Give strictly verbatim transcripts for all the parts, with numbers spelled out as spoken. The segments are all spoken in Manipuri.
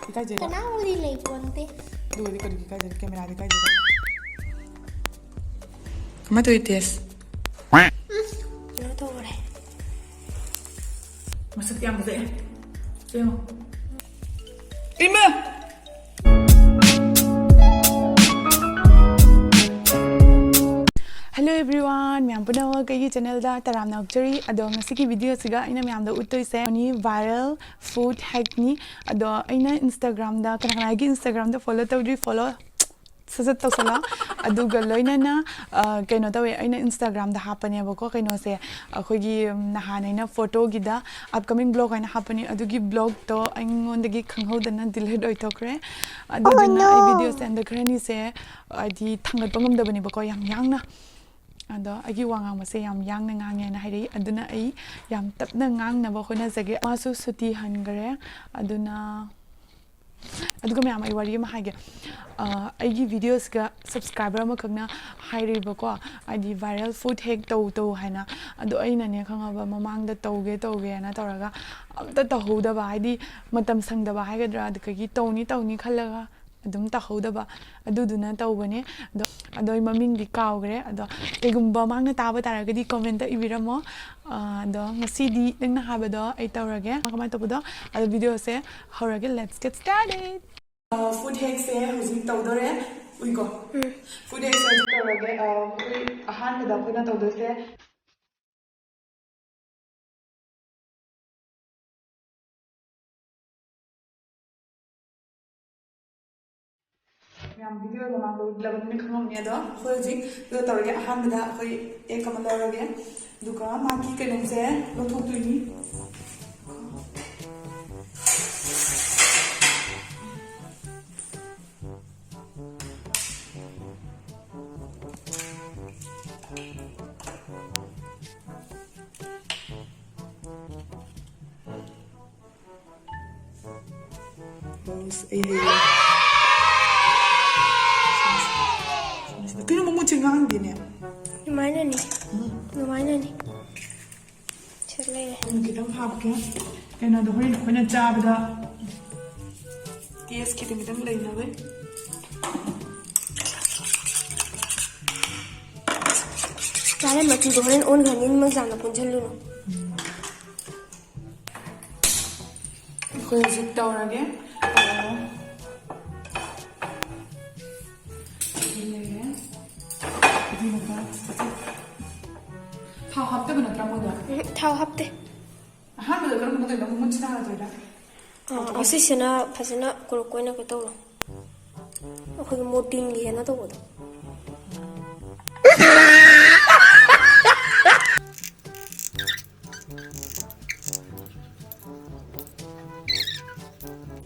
ꯏꯀꯥꯏꯖꯩꯕ꯫ ꯀꯅꯥꯕꯨꯗꯤ ꯂꯩꯄꯣꯟꯇꯦ꯫ ꯑꯗꯨꯒꯗꯤ ꯀꯔꯤꯒꯤ ꯏꯀꯥꯏꯖꯔꯤ? ꯀꯦꯃꯦꯔꯥꯗꯤ ꯏꯀꯥꯏꯖꯩꯕ꯫ ꯀꯃꯥꯏꯅ ꯇꯧꯔꯤ ꯇꯦꯁ? ꯀꯩꯅꯣ ꯇꯧꯈ꯭ꯔꯦ꯫ ꯃꯁꯛꯇꯤ ꯌꯥꯝ ꯐꯖꯩ꯫ ꯌꯦꯡꯉꯣ꯫ ꯏꯃꯥ! Hello everyone, ꯃꯌꯥꯝ ꯄꯨꯝꯅꯃꯛ ꯑꯩꯒꯤ ꯆꯦꯅꯦꯜꯗ ꯇꯔꯥꯝꯅ ꯑꯣꯛꯆꯔꯤ꯫ ꯑꯗꯣ ꯉꯁꯤꯒꯤ ꯚꯤꯗꯤꯑꯣꯁꯤꯒ ꯑꯩꯅ ꯃꯌꯥꯝꯗ ꯎꯠꯇꯣꯏꯁꯦ ꯃꯅꯤ viral food hackꯅꯤ꯫ ꯑꯗꯣ ꯑꯩꯅ ꯏꯟꯁꯇꯥꯒ꯭ꯔꯥꯝꯗ, ꯀꯅꯥ ꯀꯅꯥꯒꯤ ꯏꯟꯁꯇꯥꯒ꯭ꯔꯥꯝꯗ ꯐꯣꯂꯣ ꯇꯧꯗ꯭ꯔꯤ, ꯐꯣꯂꯣ ꯁꯠ ꯁꯠ ꯇꯧꯁꯜꯂꯣ꯫ ꯑꯗꯨꯒ ꯂꯣꯏꯅꯅ ꯑ, ꯀꯩꯅꯣ ꯇꯧꯋꯦ, ꯑꯩꯅ ꯏꯟꯁꯇꯥꯒ꯭ꯔꯥꯝꯗ ꯍꯥꯞꯄꯅꯦꯕꯀꯣ ꯀꯩꯅꯣꯁꯦ, ꯑꯩꯈꯣꯏꯒꯤ ꯎꯝ, ꯅꯍꯥꯟ ꯑꯩꯅ ꯐꯣꯇꯣꯒꯤꯗ ꯑꯞꯀꯃꯤꯡ ꯕ꯭ꯂꯣꯛ ꯍꯥꯏꯅ ꯍꯥꯞꯄꯅꯤ, ꯑꯗꯨꯒꯤ ꯕ꯭ꯂꯣꯛꯇꯣ ꯑꯩꯉꯣꯟꯗꯒꯤ ꯈꯪꯍꯧꯗꯅ ꯗꯤꯂꯤꯠ ꯑꯣꯏꯊꯣꯛꯈ꯭ꯔꯦ꯫ ꯑꯗꯨꯗꯨꯅ ꯑꯩ ꯚꯤꯗꯤꯑꯣꯁꯦ ꯍꯟꯗꯛ ꯈꯔꯅꯤꯁꯦ ꯍꯥꯏꯗꯤ ꯊꯥꯡꯒꯠꯄ ꯉꯝꯗꯕꯅꯦꯕꯀꯣ ꯌꯥꯝ ꯌꯥꯡꯅ꯫ ꯑꯗꯣ ꯑꯩꯒꯤ ꯋꯥ ꯉꯥꯡꯕꯁꯦ ꯌꯥꯝ ꯌꯥꯡꯅ ꯉꯥꯡꯉꯦꯅ ꯍꯥꯏꯔꯛꯏ, ꯑꯗꯨꯅ ꯑꯩ ꯌꯥꯝ ꯇꯞꯅ ꯉꯥꯡꯅꯕ ꯍꯣꯠꯅꯖꯒꯦ꯫ ꯃꯥꯁꯨ ꯁꯨꯇꯤ ꯍꯟꯈ꯭ꯔꯦ꯫ ꯑꯗꯨꯅ ꯑꯗꯨꯒ ꯃꯌꯥꯝ, ꯑꯩ ꯋꯥꯔꯤ ꯑꯃ ꯍꯥꯏꯒꯦ꯫ ꯑ, ꯑꯩꯒꯤ ꯚꯤꯗꯤꯑꯣꯁꯤꯒ ꯁꯕꯁꯀ꯭ꯔꯥꯏꯕꯔ ꯑꯃꯈꯛꯅ ꯍꯥꯏꯔꯤꯕꯀꯣ, ꯍꯥꯏꯗꯤ viral food hack ꯇꯧ ꯇꯧ ꯍꯥꯏꯅ꯫ ꯑꯗꯣ ꯑꯩꯅꯅꯦ ꯈꯪꯉꯕ, ꯃꯃꯥꯡꯗ ꯇꯧꯒꯦ ꯇꯧꯒꯦꯅ ꯇꯧꯔꯒ ꯑꯝꯇ ꯇꯧꯍꯧꯗꯕ, ꯍꯥꯏꯗꯤ ꯃꯇꯝ ꯁꯪꯗꯕ ꯍꯥꯏꯒꯗ꯭ꯔꯥ, ꯑꯗꯨꯗꯒꯤ ꯇꯧꯅꯤ ꯇꯧꯅꯤ ꯈꯜꯂꯒ ꯑꯗꯨꯝ ꯇꯧꯍꯧꯗꯕ꯫ ꯑꯗꯨꯗꯨꯅ ꯇꯧꯕꯅꯦ꯫ ꯑꯗꯣ ꯑꯗꯣ ꯑꯩ ꯃꯃꯤꯡꯗꯤ ꯀꯥꯎꯈ꯭ꯔꯦ꯫ ꯑꯗꯣ ꯀꯩꯒꯨꯝꯕ ꯃꯥꯡꯅ ꯇꯥꯕ ꯇꯥꯔꯒꯗꯤ ꯀꯣꯃꯦꯟꯇ ꯏꯕꯤꯔꯝꯃꯣ꯫ ꯑ, ꯑꯗꯣ ꯉꯁꯤꯗꯤ ꯅꯪꯅ ꯍꯥꯏꯕꯗꯣ ꯑꯩ ꯇꯧꯔꯒꯦ꯫ ꯀꯃꯥꯏꯅ ꯇꯧꯕꯗꯣ? ꯑꯗꯣ ꯚꯤꯗꯤꯑꯣꯁꯦ ꯍꯧꯔꯒꯦ꯫ Let's get started. ꯐꯨꯗ ꯍꯦꯛꯁꯦ ꯍꯧꯖꯤꯛ ꯇꯧꯗꯣꯔꯦ꯫ ꯎꯏꯀꯣ꯫ ꯐꯨꯗ ꯍꯦꯛꯁꯦ ꯍꯧꯖꯤꯛ ꯇꯧꯔꯒꯦ꯫ ꯑ, ꯑꯩꯈꯣꯏ ꯑꯍꯥꯟꯕꯗ ꯑꯩꯈꯣꯏꯅ ꯇꯧꯗꯣꯏꯁꯦ ꯃꯌꯥꯝ ꯚꯤꯗꯤꯑꯣ ꯃꯃꯥꯡꯗ ꯎꯠꯂꯕꯅꯤꯅ ꯈꯪꯉꯝꯅꯤ꯫ ꯑꯗꯣ ꯑꯩꯈꯣꯏ ꯍꯧꯖꯤꯛ ꯑꯗꯨ ꯇꯧꯔꯒꯦ꯫ ꯑꯍꯥꯟꯕꯗ ꯑꯩꯈꯣꯏ ꯑꯦꯛ ꯑꯃ ꯂꯧꯔꯒꯦ, ꯑꯗꯨꯒ ꯃꯥꯒꯤ ꯀꯩꯅꯣꯁꯦ ꯂꯧꯊꯣꯛꯇꯣꯏꯅꯤ꯫ ꯑꯁ, ꯑꯩ ꯍꯩꯔꯦ꯫ ꯀꯩꯅꯣ ꯃꯃꯨꯠꯁꯦ ꯉꯥꯡꯗꯦꯅꯦ? ꯑꯗꯨꯃꯥꯏꯅꯅꯤ꯫ ꯑꯗꯨꯃꯥꯏꯅꯅꯤ꯫ ꯁꯤ ꯂꯩꯔꯦ꯫ ꯑꯗꯨꯝ ꯈꯤꯇꯪ ꯍꯥꯞꯀꯦ꯫ ꯀꯩꯅꯣꯗꯣ ꯍꯣꯔꯦꯟ ꯑꯩꯈꯣꯏꯅ ꯆꯥꯕꯗ Yes, ꯈꯤꯇꯪ ꯈꯤꯇꯪ ꯂꯩꯅꯕꯩ꯫ ꯆꯥꯔꯦ, ꯃꯆꯨꯗꯣ ꯍꯣꯔꯦꯟ ꯑꯣꯟꯈ꯭ꯔꯅꯤ, ꯅꯤꯃꯛ ꯆꯥꯅ ꯄꯨꯟꯁꯤꯜꯂꯨꯅꯨ꯫ ꯑꯩꯈꯣꯏ ꯍꯧꯖꯤꯛ ꯇꯧꯔꯒꯦ꯫ ꯇꯧꯔꯣ꯫ ꯁꯤ ꯂꯩꯔꯦ꯫ ꯑꯗꯨꯒ ꯊꯥꯎ ꯍꯥꯞꯇꯕ ꯅꯠꯇ꯭ꯔꯥ ꯃꯣꯏꯗ? ꯎꯝ, ꯊꯥꯎ ꯍꯥꯞꯇꯦ꯫ ꯑꯍꯥꯟꯕꯗ ꯀꯔꯝꯕ ꯃꯇꯝꯗ ꯃꯃꯨꯠ ꯁꯤꯗ ꯍꯥꯟꯅ ꯇꯧꯔꯤꯔꯥ? ꯑꯥ, ꯑꯁꯤꯁꯤꯅ ꯐꯖꯅ ꯀꯨꯔꯨꯞ ꯑꯣꯏꯅ ꯀꯩꯅꯣ ꯇꯧꯔꯣ꯫ ꯑꯩꯈꯣꯏꯒꯤ ꯃꯣꯇꯤꯟꯒꯤ ꯀꯩꯅꯣ ꯇꯧꯕꯗꯣ꯫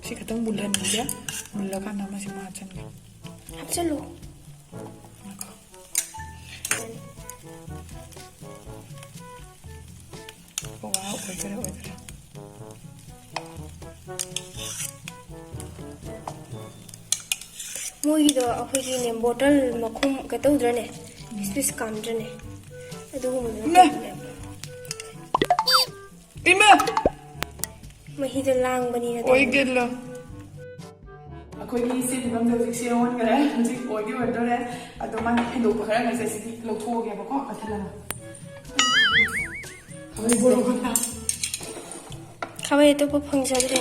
ꯁꯤ ꯈꯛꯇꯪ ꯃꯨꯜꯍꯟꯈꯤꯒꯦ꯫ ꯃꯨꯜꯂꯀꯥꯟꯗ ꯑꯃꯁꯤ ꯑꯃꯨꯛ ꯍꯥꯞꯆꯤꯟꯒꯦ꯫ ꯍꯥꯞꯆꯤꯜꯂꯨ꯫ ꯉꯥꯏꯈꯣ꯫ ꯋꯥ ꯑꯣꯏꯗꯣꯔꯦ, ꯑꯣꯏꯗꯣꯔꯦ꯫ ꯃꯣꯏꯒꯤꯗꯣ ꯑꯩꯈꯣꯏꯒꯤꯅꯦ, ꯕꯣꯇꯜ ꯃꯈꯨꯝ ꯀꯩꯇꯧꯗ꯭ꯔꯅꯦ, ꯏꯁ ꯄꯤꯁ ꯀꯥꯝꯗ꯭ꯔꯅꯦ, ꯑꯗꯨꯒꯨꯝꯕꯗꯨꯅ ꯏꯃꯥ! ꯇꯧꯕꯅꯦꯕ꯫ ꯏꯃꯥ! ꯃꯍꯤꯗꯣ ꯂꯥꯡꯕꯅꯤꯅ ꯇꯧꯕꯅꯦ꯫ ꯑꯣꯏꯒꯦꯂꯣ꯫ ꯑꯩꯈꯣꯏꯒꯤ ꯁꯤ ꯐꯤꯕꯝꯁꯦ ꯍꯧꯖꯤꯛ ꯁꯤ ꯑꯣꯟꯈ꯭ꯔꯦ꯫ ꯍꯧꯖꯤꯛ ꯑꯣꯏꯗꯤ ꯑꯣꯏꯗꯣꯔꯦ꯫ ꯑꯗꯣ ꯃꯥꯅ ꯍꯦꯟꯗꯣꯛꯄ ꯈꯔ ꯉꯁꯥꯏ ꯁꯤꯗꯤ ꯂꯧꯊꯣꯛꯑꯒꯦꯕꯀꯣ, ꯀꯠꯊꯠꯂꯒ꯫ ꯈꯥꯕꯩ ꯑꯇꯣꯞꯄ ꯐꯪꯖꯗ꯭ꯔꯦ꯫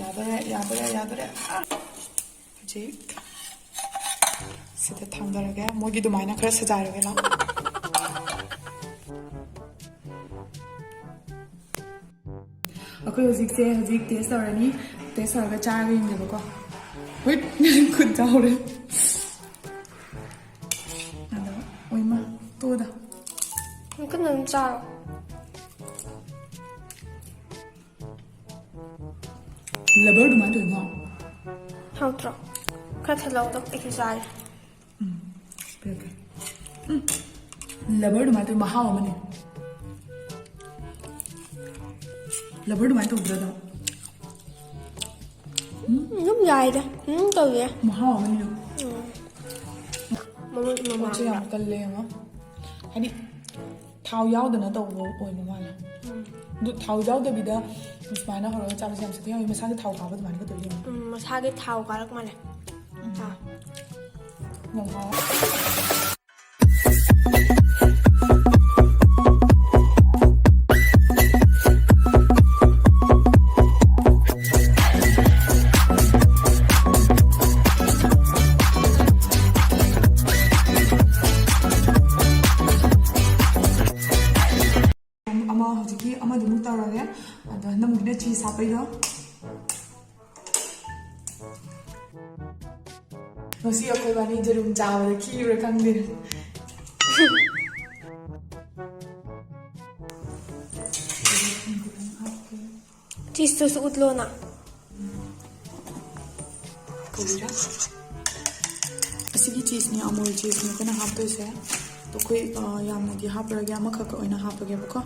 ꯌꯥꯗꯣꯔꯦ, ꯌꯥꯗꯣꯔꯦ, ꯌꯥꯗꯣꯔꯦ꯫ ꯑꯥ! ꯍꯧꯖꯤꯛ ꯁꯤꯗ ꯊꯥꯡꯗꯔꯒꯦ꯫ ꯃꯣꯏꯒꯤ ꯑꯗꯨꯃꯥꯏꯅ ꯈꯔ ꯁꯖꯥꯏꯔꯒꯦ, ꯂꯥꯎ꯫ ꯑꯩꯈꯣꯏ ꯍꯧꯖꯤꯛꯁꯦ, ꯍꯧꯖꯤꯛ ꯇꯦꯁ ꯇꯧꯔꯅꯤ꯫ ꯇꯦꯁ ꯇꯧꯔꯒ ꯆꯥꯔꯒ ꯌꯦꯡꯒꯦꯕꯀꯣ꯫ ꯍꯨꯏꯠ! ꯈꯨꯠ ꯆꯥꯍꯧꯔꯦ꯫ ꯑꯗꯣ, ꯑꯣꯏꯃ, ꯇꯣꯛꯑꯗ꯫ ꯅꯪ ꯀꯟꯅ ꯑꯗꯨꯝ ꯆꯥꯔꯣ꯫ ꯂꯕꯔ ꯑꯗꯨꯃꯥꯏꯅ ꯇꯧꯋꯤꯉꯣ꯫ ꯍꯥꯎꯇ꯭ꯔꯣ? ꯈꯔ ꯊꯜꯍꯧꯗꯣ, ꯑꯩꯁꯨ ꯆꯥꯒꯦ꯫ ꯎꯝ, ꯄꯤꯔꯛꯀꯦ꯫ ꯎꯝ, ꯂꯕꯔ ꯑꯗꯨꯃꯥꯏꯅ ꯇꯧꯋꯤ, ꯃꯍꯥꯎ ꯑꯃꯅꯤ꯫ ꯂꯕꯔ ꯑꯗꯨꯃꯥꯏꯅ ꯇꯧꯗ꯭ꯔꯣ ꯑꯗꯣ? ꯎꯝ, ꯑꯗꯨꯝ ꯌꯥꯏꯗ꯫ ꯎꯝ, ꯇꯧꯋꯦ꯫ ꯃꯍꯥꯎ ꯑꯃꯅꯤ ꯑꯗꯨꯝ꯫ ꯎꯝ꯫ ꯃꯃꯨꯠ ꯄꯣꯠꯁꯦ ꯃꯃꯥꯡꯗ꯫ ꯌꯥꯝ ꯀꯜꯂꯦ ꯌꯦꯡꯉꯣ꯫ ꯍꯥꯏꯗꯤ ꯊꯥꯎ ꯌꯥꯎꯗꯅ ꯇꯧꯕ ꯑꯣꯏꯕ ꯃꯥꯜꯂꯦ꯫ ꯑꯗꯨ ꯊꯥꯎ ꯌꯥꯎꯗꯕꯤꯗ ꯁꯨꯃꯥꯏꯅ ꯍꯧꯔꯒ ꯆꯥꯕꯁꯦ ꯌꯥꯝ ꯁꯥꯊꯤ ꯍꯥꯎꯋꯤ꯫ ꯃꯁꯥꯒꯤ ꯊꯥꯎ ꯀꯥꯕ ꯑꯗꯨꯃꯥꯏꯅꯒ ꯇꯧꯔ ꯌꯦꯡꯉꯣ꯫ ꯎꯝ, ꯃꯁꯥꯒꯤ ꯊꯥꯎ ꯀꯥꯔꯛ ꯃꯥꯜꯂꯦ꯫ ꯎꯝ꯫ ꯑꯥ꯫ ꯌꯥꯝ ꯍꯥꯎꯋꯦ꯫ ꯑꯃ ꯍꯧꯖꯤꯛꯀꯤ ꯑꯃꯗꯨꯃꯨꯛ ꯇꯧꯔꯒꯦ꯫ ꯑꯗꯣ ꯅꯝꯒꯤꯅ ꯆꯤꯁ ꯍꯥꯞꯄꯩꯗꯣ꯫ ꯉꯁꯤ ꯑꯩꯈꯣꯏ ꯕꯥꯅꯤ ꯌꯦꯔꯨꯝ ꯆꯥꯕꯗ ꯈꯤꯕ꯭ꯔꯥ ꯈꯪꯗꯦ꯫ ꯆꯤꯁꯇꯨꯁꯨ ꯎꯠꯂꯣꯅ꯫ ꯀꯔꯤꯔꯥ? ꯑꯁꯤꯒꯤ ꯆꯤꯁꯅꯦ, ꯑꯃꯨꯜ ꯆꯤꯁꯅꯦ ꯑꯩꯈꯣꯏꯅ ꯍꯥꯞꯇꯣꯏꯁꯦ꯫ ꯑꯗꯣ ꯑꯩꯈꯣꯏ, ꯑ, ꯌꯥꯝꯅꯗꯤ ꯍꯥꯞꯄꯔꯣꯏꯒꯦ, ꯑꯃꯈꯛ ꯑꯣꯏꯅ ꯍꯥꯞꯄꯒꯦꯕꯀꯣ꯫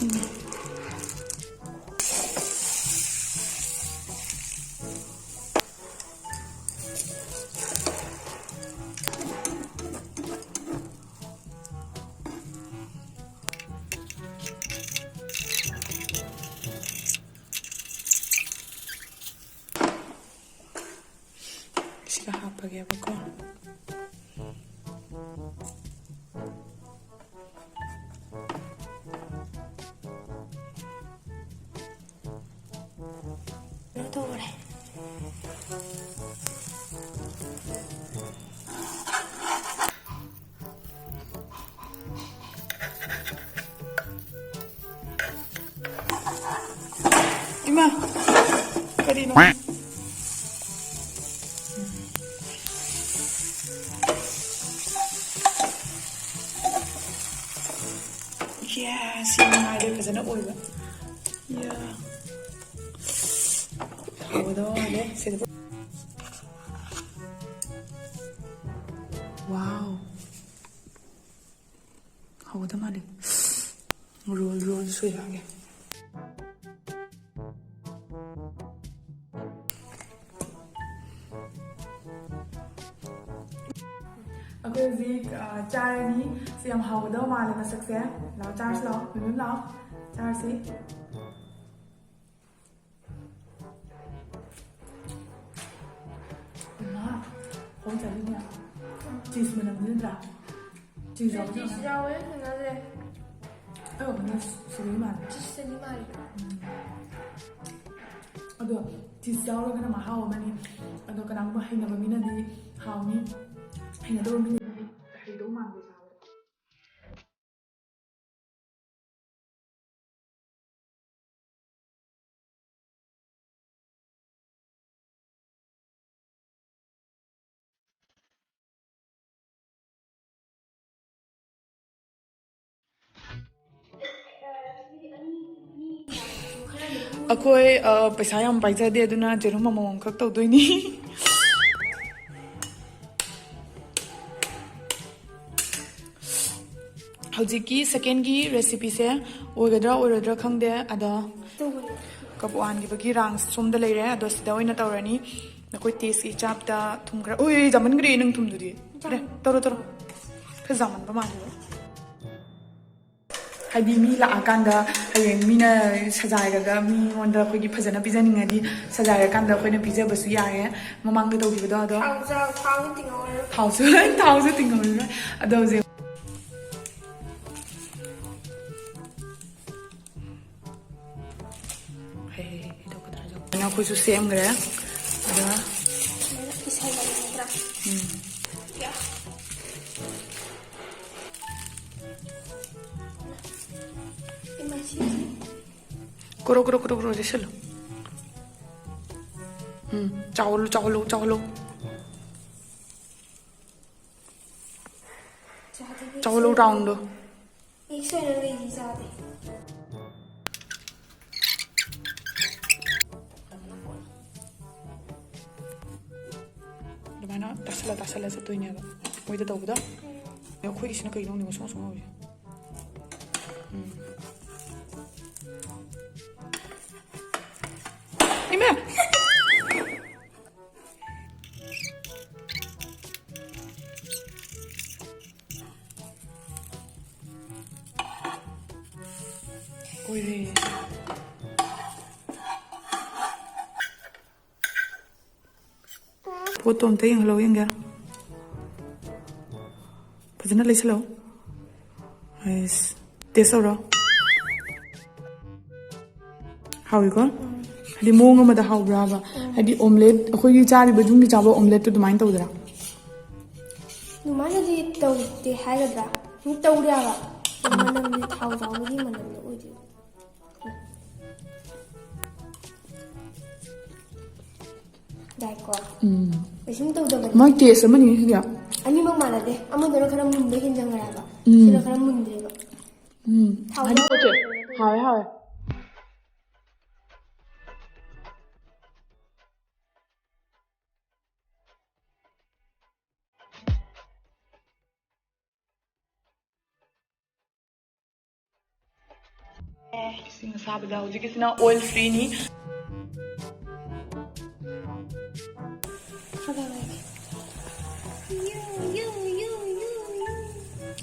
ꯎꯝ꯫ ꯁꯤꯒ ꯍꯥꯞꯄꯒꯦꯕꯀꯣ꯫ ꯀꯩꯅꯣ ꯇꯧꯔꯦ꯫ ꯏꯃꯥ, ꯀꯔꯤꯅꯣ? ꯌꯦꯁ, ꯁꯤ ꯅꯨꯡꯉꯥꯏꯔꯦ, ꯐꯖꯅ ꯑꯣꯏꯕ꯫ ꯌꯥ꯫ ꯍꯥꯎꯒꯗꯕ ꯃꯥꯜꯂꯦ꯫ ꯁꯤꯗ꯫ ꯋꯥꯎ꯫ ꯍꯥꯎꯒꯗꯕ ꯃꯥꯜꯂꯦ꯫ ꯔꯣꯜ, ꯔꯣꯜ ꯁꯨꯔꯛꯑꯒꯦ꯫ ꯑꯩꯈꯣꯏ ꯍꯧꯖꯤꯛ, ꯑ, ꯆꯥꯔꯅꯤ꯫ ꯁꯤ ꯌꯥꯝ ꯍꯥꯎꯒꯗꯕ ꯃꯥꯜꯂꯦ ꯃꯁꯛꯁꯦ꯫ ꯂꯥꯛꯑꯣ, ꯆꯥꯔꯁꯤ ꯂꯥꯛꯑꯣ, ꯃꯤꯃꯤ ꯂꯥꯛꯑꯣ꯫ ꯆꯥꯔꯁꯤ꯫ ꯏꯃꯥ, ꯍꯣꯏ ꯆꯥꯅꯤꯡꯉꯦ꯫ ꯆꯤꯁ ꯃꯅꯝꯗꯤ ꯅꯠꯇ꯭ꯔꯥ? ꯆꯤꯁ ꯌꯥꯎꯕꯗꯤ ꯆꯤꯁ ꯌꯥꯎꯋꯦ, ꯍꯩꯅꯗꯦ꯫ ꯑꯩ ꯋꯥꯈꯜꯗ ꯁꯤꯗꯩ ꯃꯥꯜꯂꯦ꯫ ꯆꯤꯁꯇꯗꯤ ꯃꯥꯜꯂꯦ꯫ ꯎꯝ꯫ ꯑꯗꯣ ꯆꯤꯁ ꯌꯥꯎꯔꯒꯅ ꯃꯍꯥꯎ ꯑꯃꯅꯤ꯫ ꯑꯗꯣ ꯀꯅꯥꯒꯨꯝꯕ ꯍꯩꯅꯕ ꯃꯤꯅꯗꯤ ꯍꯥꯎꯅꯤ, ꯍꯩꯅꯗꯕ ꯃꯤꯅꯗꯤ ꯍꯩꯗꯧ ꯃꯥꯟꯗꯦ ꯆꯥꯕꯗ꯫ ꯑꯩꯈꯣꯏ, ꯑ, ꯄꯩꯁꯥ ꯌꯥꯝ ꯄꯥꯏꯖꯗꯦ, ꯑꯗꯨꯅ ꯌꯦꯔꯨꯝ ꯑꯃꯃꯝ ꯈꯛ ꯇꯧꯗꯣꯏꯅꯤ꯫ ꯍꯧꯖꯤꯛꯀꯤ ꯁꯦꯀꯦꯟꯒꯤ ꯔꯦꯁꯤꯄꯤꯁꯦ ꯑꯣꯏꯒꯗ꯭ꯔꯥ ꯑꯣꯏꯔꯣꯏꯗ꯭ꯔꯥ ꯈꯪꯗꯦ꯫ ꯑꯗ ꯀꯞ ꯋꯥꯟꯈꯤꯕꯒꯤ ꯔꯥꯡꯁ ꯁꯣꯝꯗ ꯂꯩꯔꯦ, ꯑꯗꯣ ꯁꯤꯗ ꯑꯣꯏꯅ ꯇꯧꯔꯅꯤ꯫ ꯅꯈꯣꯏ ꯇꯦꯁꯀꯤ ꯆꯥꯞꯇ ꯊꯨꯝ ꯈꯔ, ꯎꯏ, ꯌꯥꯝꯃꯟꯈ꯭ꯔꯦ ꯅꯪ ꯊꯨꯝꯗꯨꯗꯤ꯫ ꯇꯧꯔꯣ, ꯇꯧꯔꯣ꯫ ꯈꯔ ꯌꯥꯝꯃꯟꯕ ꯃꯥꯜꯂꯦ꯫ ꯍꯥꯏꯗꯤ ꯃꯤ ꯂꯥꯛꯑꯀꯥꯟꯗ ꯍꯌꯦꯡ ꯃꯤꯅ ꯁꯖꯥꯏꯔꯒ ꯃꯤꯉꯣꯟꯗ ꯑꯩꯈꯣꯏꯒꯤ ꯐꯖꯅ ꯄꯤꯖꯅꯤꯡꯉꯗꯤ ꯁꯖꯥꯏꯔꯀꯥꯟꯗ ꯑꯩꯈꯣꯏꯅ ꯄꯤꯖꯕꯁꯨ ꯌꯥꯔꯦ꯫ ꯃꯃꯥꯡꯗ ꯇꯧꯈꯤꯕꯗꯣ ꯑꯗꯣ꯫ ꯊꯥꯎꯁꯨ ꯊꯤꯡꯍꯧꯔꯦ꯫ ꯊꯥꯎꯁꯨ ꯊꯥꯎꯁꯨ ꯇꯤꯡꯍꯧꯔꯦ꯫ ꯑꯗꯣ ꯍꯧꯖꯤꯛ ꯍꯦ, ꯍꯦ, ꯍꯦ, ꯀꯩꯗꯧꯒꯗ꯭ꯔꯥ ꯌꯦꯡꯉꯣ꯫ ꯑꯩꯈꯣꯏꯁꯨ ꯁꯦꯝꯈ꯭ꯔꯦ꯫ ꯑꯗ ꯏꯁꯩ ꯂꯩꯒꯗ꯭ꯔꯥ? ꯎꯝ꯫ ꯌꯥ꯫ ꯏꯃꯥ, ꯁꯤ, ꯁꯤ꯫ ꯀ꯭ꯔꯣ, ꯀ꯭ꯔꯣ, ꯀ꯭ꯔꯣ, ꯀ꯭ꯔꯣ ꯆꯦꯁꯤꯜꯂꯨ꯫ ꯎꯝ, ꯆꯥꯎꯍꯜꯂꯨ, ꯆꯥꯎꯍꯜꯂꯨ, ꯆꯥꯎꯍꯜꯂꯨ꯫ ꯆꯥꯗꯦ, ꯆꯥꯎꯍꯜꯂꯨ ꯃꯤꯛꯁ ꯑꯣꯏꯅ ꯔꯥꯎꯟꯗꯣ꯫ ꯃꯤꯛꯁ ꯑꯣꯏꯅ ꯂꯩꯔꯤ ꯆꯥꯗꯦ꯫ ꯑꯗꯨꯃꯥꯏꯅ ꯇꯥꯁꯜꯂ ꯇꯥꯁꯜꯂ ꯆꯠꯇꯣꯏꯅꯦꯕ ꯃꯣꯏꯗ ꯇꯧꯕꯗꯣ꯫ ꯑꯩꯈꯣꯏꯒꯤꯁꯤꯅ ꯀꯩꯅꯣ ꯈꯪꯗꯦ, ꯉꯁꯪ ꯉꯁꯪ ꯉꯥꯎꯔꯤꯁꯦ꯫ ꯎꯝ꯫ ꯏꯃꯥ! ꯑꯣꯏꯔꯦ꯫ ꯄꯣꯠꯇꯣ ꯑꯝꯇ ꯌꯦꯡꯍꯜꯂꯣ, ꯌꯦꯡꯒꯦ꯫ ꯐꯖꯅ ꯂꯩꯁꯤꯜꯂꯣ꯫ ꯑꯩꯁ, ꯇꯦꯁ ꯇꯧꯔꯣ꯫ ꯍꯥꯎꯏꯀꯣ? ꯍꯥꯏꯗꯤ ꯃꯑꯣꯡ ꯑꯃꯗ ꯍꯥꯎꯕ꯭ꯔꯥꯕ? ꯍꯥꯏꯗꯤ ꯑꯣꯝꯂꯦꯠ, ꯑꯩꯈꯣꯏꯒꯤ ꯆꯥꯔꯤꯕ, ꯌꯨꯝꯒꯤ ꯆꯥꯕ ꯑꯣꯝꯂꯦꯠꯇꯨ ꯑꯗꯨꯃꯥꯏꯅ ꯇꯧꯗ꯭ꯔꯥ? ꯑꯗꯨꯃꯥꯏꯅꯗꯤ ꯇꯧꯗꯦ ꯍꯥꯏꯒꯗ꯭ꯔꯥ? ꯁꯨꯝ ꯇꯧꯗꯦ ꯍꯥꯏꯕ꯫ ꯃꯅꯝꯗꯤ ꯊꯥꯎ ꯌꯥꯎꯕꯒꯤ ꯃꯅꯝꯗꯣ ꯑꯣꯏꯗꯣꯏꯕ꯫ ꯌꯥꯏꯀꯣ? ꯎꯝ꯫ ꯀꯩꯁꯨꯝ ꯇꯧꯗꯕꯅꯤ꯫ ꯃꯣꯏ ꯇꯦꯁ ꯑꯃꯅꯤ ꯁꯤꯗꯤ꯫ ꯑꯅꯤꯃꯛ ꯃꯥꯟꯅꯗꯦ꯫ ꯑꯃꯗꯨꯅ ꯈꯔ ꯃꯨꯟꯕ ꯍꯦꯟꯖꯟꯈ꯭ꯔꯦ ꯍꯥꯏꯕ꯫ ꯎꯝ꯫ ꯁꯤꯅ ꯈꯔ ꯃꯨꯟꯗ꯭ꯔꯦꯕ꯫ ꯎꯝ꯫ ꯊꯥꯎ ꯍꯥꯏꯗꯤ ꯌꯥꯎꯗꯕꯅꯤꯅ ꯄꯣꯠꯁꯦ ꯍꯥꯎꯋꯦ, ꯍꯥꯎꯋꯦ꯫ ꯏꯁꯤꯡ ꯑꯁꯥꯕꯗ ꯍꯧꯖꯤꯛꯀꯤꯁꯤꯅ ꯑꯣꯏꯜ ꯐ꯭ꯔꯤꯅꯤ꯫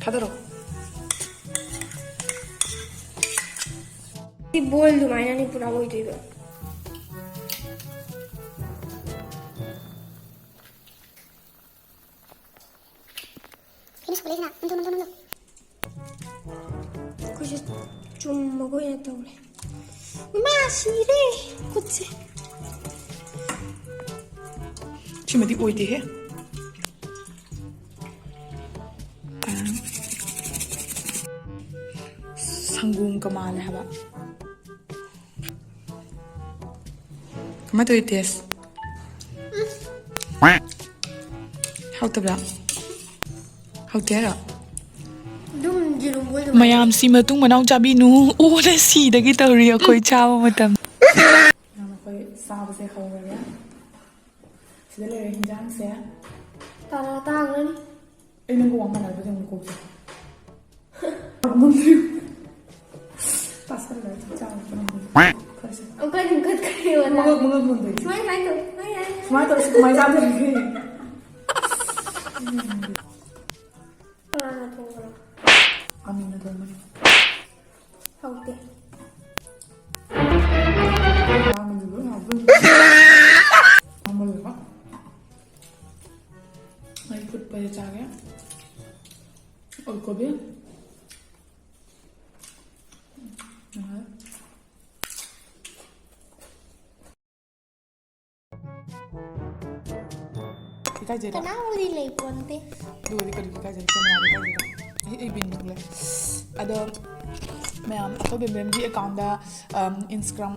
ꯊꯥꯗꯔꯣ꯫ ꯁꯤ ꯕꯣꯜ ꯑꯗꯨꯃꯥꯏꯅꯅꯤ ꯄꯨꯔꯥ ꯑꯣꯏꯗꯣꯏꯕ꯫ ꯀꯩꯅꯣ ꯁꯨꯒꯠꯂꯛꯏꯁꯤꯅ? ꯅꯝꯊꯣꯛ, ꯅꯝꯊꯣꯛ, ꯅꯝꯊꯣꯛ꯫ ꯑꯩꯈꯣꯏꯁꯦ ꯆꯨꯝꯃꯒ ꯑꯣꯏꯅ ꯇꯧꯔꯦ꯫ ꯏꯃꯥ, ꯁꯤꯔꯦ ꯈꯨꯠꯁꯦ꯫ ꯁꯤꯃꯗꯤ ꯑꯣꯏꯗꯦꯍꯦ꯫ ꯁꯪꯒꯣꯝꯒ ꯃꯥꯜꯂꯦ ꯍꯥꯏꯕ꯫ ꯀꯃꯥꯏ ꯇꯧꯏ ꯇꯦꯁ? ꯍꯥꯎꯇꯕ꯭ꯔꯥ? ꯍꯥꯎꯇꯦ ꯍꯥꯏꯔꯣ? ꯑꯗꯨꯝ ꯌꯦꯔꯨꯝ ꯑꯣꯏꯅ ꯃꯌꯥꯝꯁꯤ ꯃꯇꯨꯡ ꯃꯅꯥꯎ ꯆꯥꯕꯤꯅꯨ꯫ ꯑꯣꯅ ꯁꯤꯗꯒꯤ ꯇꯧꯔꯤ ꯑꯩꯈꯣꯏ ꯆꯥꯕ ꯃꯇꯝ꯫ ꯑꯩꯈꯣꯏ ꯆꯥꯕꯁꯦ ꯍꯧꯔꯒꯦ꯫ ꯁꯤꯗ ꯂꯩꯔꯦ ꯍꯤꯟꯖꯥꯡꯁꯦ꯫ ꯇꯔꯥ ꯇꯥꯈ꯭ꯔꯅꯤ꯫ ꯑꯩ ꯅꯪꯒ ꯋꯥ ꯃꯥꯟꯅꯕꯗꯤ ꯑꯃꯨꯛ ꯀꯣꯛꯁꯦ꯫ ꯇꯥꯁꯜꯂꯦ, ꯆꯥꯛ ꯆꯥꯕ ꯉꯝꯗꯦ꯫ ꯐꯔꯦꯁꯦ꯫ ꯑꯃꯨꯛꯀ ꯑꯗꯨꯝ ꯀꯠꯈ꯭ꯔꯦꯕ ꯅꯪ꯫ ꯃꯉꯛ, ꯃꯉꯛ ꯅꯣꯟꯗꯣꯏꯅꯦ꯫ ꯁꯨꯃꯥꯏ, ꯁꯨꯃꯥꯏ ꯇꯧ꯫ ꯁꯨꯃꯥꯏ ꯇꯧꯔꯁꯤ, ꯀꯃꯥꯏ ꯆꯥꯗꯣꯔꯤꯒꯦ? ꯀꯅꯥꯅ ꯊꯣꯡꯕꯅꯣ? ꯑꯃꯤꯅ ꯊꯣꯡꯕꯅꯤ꯫ ꯍꯥꯎꯇꯦ꯫ ꯑꯩ ꯐꯨꯠꯄꯁꯦ ꯆꯥꯒꯦ꯫ ꯑꯣꯜ ꯀꯣꯕꯤ꯫ ꯏꯀꯥꯏꯖꯩꯗ꯫ ꯀꯅꯥꯕꯨꯗꯤ ꯂꯩꯄꯣꯟꯇꯦ꯫ ꯑꯗꯨꯒꯗꯤ ꯀꯔꯤ ꯏꯀꯥꯏꯖꯩ? ꯀꯦꯃꯦꯔꯥꯗ ꯏꯀꯥꯏꯖꯩꯗ꯫ ꯑꯩ, ꯑꯩ ꯕꯤꯟ ꯊꯣꯛꯂꯦ꯫ ꯑꯗꯣ ꯃꯌꯥꯝ ꯑꯩꯈꯣꯏ ꯕꯦꯝꯕꯦꯝꯒꯤ ꯑꯦꯀꯥꯎꯟꯗ, ꯑꯝ, Instagram,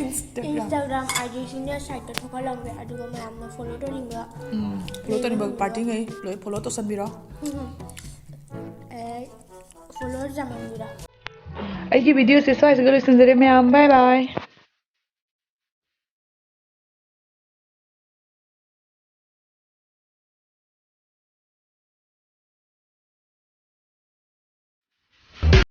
Instagram꯫ Instagram ID ꯁꯤꯡꯅ ꯁꯥꯏꯠꯇ ꯊꯣꯛꯍꯜꯂꯝꯒꯦ, ꯑꯗꯨꯒ ꯃꯌꯥꯝꯅ follow ꯇꯧꯅꯤꯡꯕ ꯎꯝ, follow ꯇꯧꯅꯤꯡꯕ ꯂꯩꯕ ꯄꯥꯔꯇꯤꯉꯩ ꯂꯣꯏ follow ꯇꯧꯁꯟꯕꯤꯔꯣ꯫ ꯎꯝ꯫ ꯑꯦ, follower ꯌꯥꯝꯃꯟꯕꯤꯔꯣ꯫ ꯑꯩꯒꯤ videoꯁꯦ ꯁ꯭ꯋꯥꯏꯁꯤꯗ ꯂꯣꯏꯁꯤꯟꯖꯔꯦ ꯃꯌꯥꯝ, bye bye꯫